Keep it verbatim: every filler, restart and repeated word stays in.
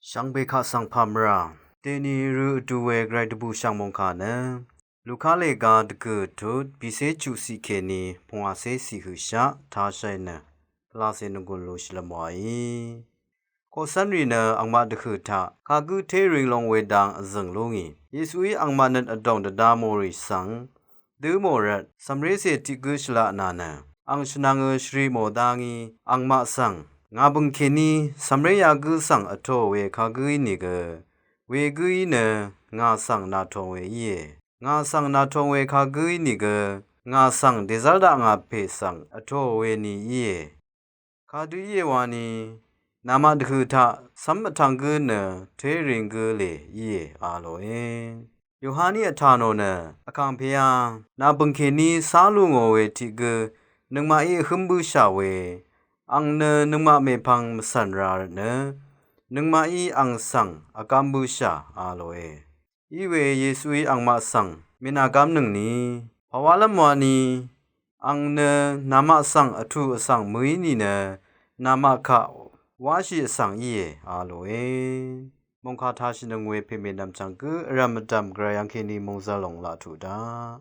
Shvngbe kaq svng pà mvrà dèní rø vdu we gvray dvbùshv̀ng mòngkà nø Luka lèga dvgø̀ tut bìcé chuqciq kèní pungwàcé ciq høqshaq tashai nø pvlacè nvgùn lu shvlvm wàí. Koqcv́nrì nø angmaq dvhø̀ taq kagǿ té ring long we dang vzø̀ng lú ngì. Yesuí angmaq nøt vdòng dvda mòrì svng dǿ mò rvt cv̀mrécè tiq gǿ shvlaq nà nø ang shvnvngø shvri mò dá ngí angmaq svng ngà bø̀ng kèní cv̀mré yagǿ svng vtōò we kagǿ ínìgø wegǿí nø ngà svng nàtong we íe. Ngà svng nàtong we kagǿ ínìgø ngà svng dèzv́r daq ngà pè svng vtōò we ni íe. Kadø íe wani namaq dvhø̀ taq cv́m vtvng gǿ nø té ring gǿ lè íe a lòe. Yohaní vtà nò nø vkàngpèá nà bø̀ng kèní cá lú ngò we tiq gǿ nøngmaqí vhǿm bǿshà we ang nø nøngmaq mèpvng mvcv̀n ra rvt nø nøngmaqí ang svng vgv́m bǿshà a lòe. Iwe Yesuí angmaq svng mènàgv́mnøngni pàwálv́m wani ang nø namaq svng vtù vsvng mø̀í nìnø namaq kaq wáshì vsvng íe a lòe. Mòngkà tashìnøng we pèmènvm chvng gǿ vrv̀m vdv̀m gvray angkèní mòngzv̄l lòng laq tuq daq.